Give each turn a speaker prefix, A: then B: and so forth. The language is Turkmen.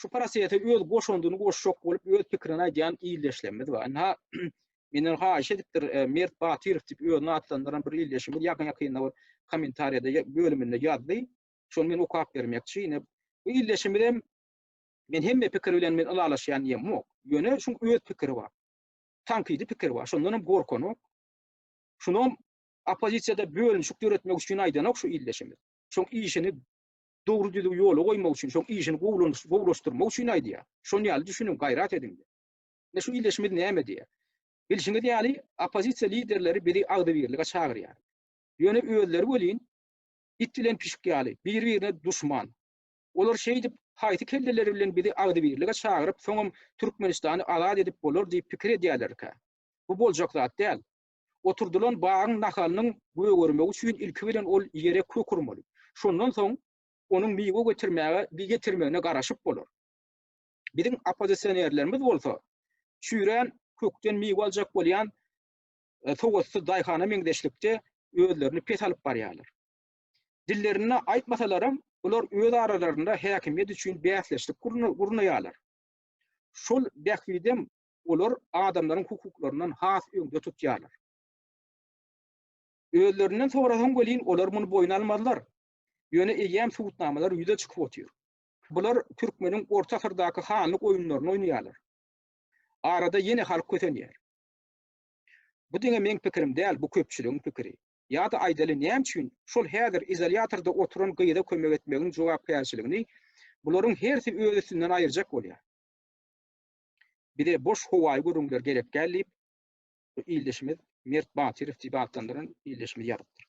A: Şu prosese öz goşandyny goşjak bolup öz pikirini aýdýan ildeşlerimiz bar. Ynha menden haýyş edipdir e, Mert Batyrow diýip özüni atlandyran bir ildeşimiz ýakyn-ýakynda bir kommentariýada bölüminde ýazdy. Şony men okap bermekçi. Ine bu ildeşimiz hem men hemme pikir bilen men ylalaşýan diýemok. Ýöne şuň öz pikiri bar. Tankydy pikiri bar. Şondan hem gorkanok. Şunam oppozisiýada bölünişik döretmek üçin aýdanok şu ildeşimiz. Şoň işini dogry düzüw ýola goýmak üçin, şoň işini gowulaşdyrmak üçin aýdýar. Şon ýaly düşüniň, gaýrat ediň diýip. Ine şu ildeşimiz näme diýýär? Bilşiňiz ýaly, oppozisiýa liderleri bizi agzybirlige çagyrýar. Ýöne özleri welin, it bilen pişik ýaly, bir-birine duşman. Olar şeýdip, haýsy kelleleri bilen bizi agzybirlige çagyryp, soňam Türkmenistany azat edip bolar diýip pikir edýärlerkä? Bu boljak zat däl. Oturdylan bagyň nahalynyň gögermegi üçin ilki bilen ol ýere kök urmaly. Şondan soň onuň miwe getirmäge getirmegine garaşyp bolar. Biziň oppozisionerlerimiz bolsa, çüýrän kökden miwe aljak bolýan e, sowatsyz daýhana meňzeşlikde özlerini pes alyp barýarlar. Dillerinde aýtmasalaram, bular öz aralarynda häkimiýet üçin bäsleşlik gurnaýarlar. Şol bähbidem olar adamlaryň hukuklaryndan has öňde tutýarlar. Özlerinden sorasaň welin olar muny boýun almazlar. Ýöne eýýäm subutnamalar ýüze çykyp otyr. Bular türkmeniň orta asyrdaky hanlyk oýunlaryny oýnaýarlar. Arada ýene halk kösenýär. Bu diňe meň pikirim däl, bu köpçüligiň pikiri. Ýa-da aýdaly näme üçin şol häzir izolýatorda oturan gyza kömek etmegiň jogapkärçiligini bularyň hersi öz üstünden aýyrjak bolýar. Bize boş howaýy gürrüňler gerek däl diýip, bu ildeşimiz Mert Batyrow diýip atlandyran ildeşimiz ýazypdyr.